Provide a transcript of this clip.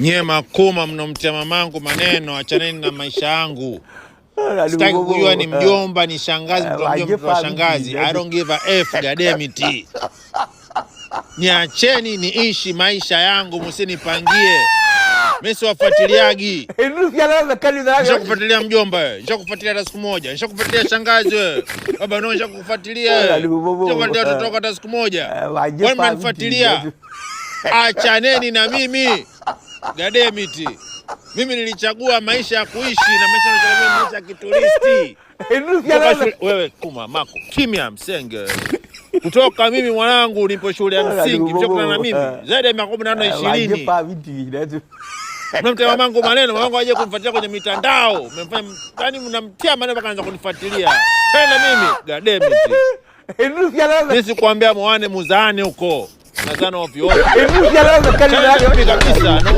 Nyie makuma mnomtia mamangu maneno, achaneni na maisha yangu. Sitaki kujua ni mjomba, ni shangazi, mtoto wa mjomba, mtoto wa shangazi. I don't give a F, goddammit. Niacheni niishi maisha yangu, msinipangie. Mimi siwafuatiliagi. Nishakufuatilia mjomba wewe, nishakufuatilia hata siku moja, nishakufuatilia shangazi wewe. Baba no, nishakufuatilia wewe. Nishakufuatilia watoto wako hata siku moja. Wewe mnanifuatilia. Achaneni na mimi. Goddammit. Mimi nilichagua maisha ya kuishi na maisha nilichagua maisha ya kituristi. Kutoka shule, wewe kuma mako kimya msenge. Kutoka mimi mwanangu nipo shule ya msingi, mshakutana na mimi zaidi ya miaka 15 20. Mnamtia mamangu maneno, mamangu aje kumfuatilia kwenye mitandao. Mmemfanya yani, mnamtia maneno mpaka anaanza kunifuatilia. Tena mimi goddammit. Mimi sikuambia muane muzaane huko. Nazana ovyo ovyo. Tena mimi kabisa.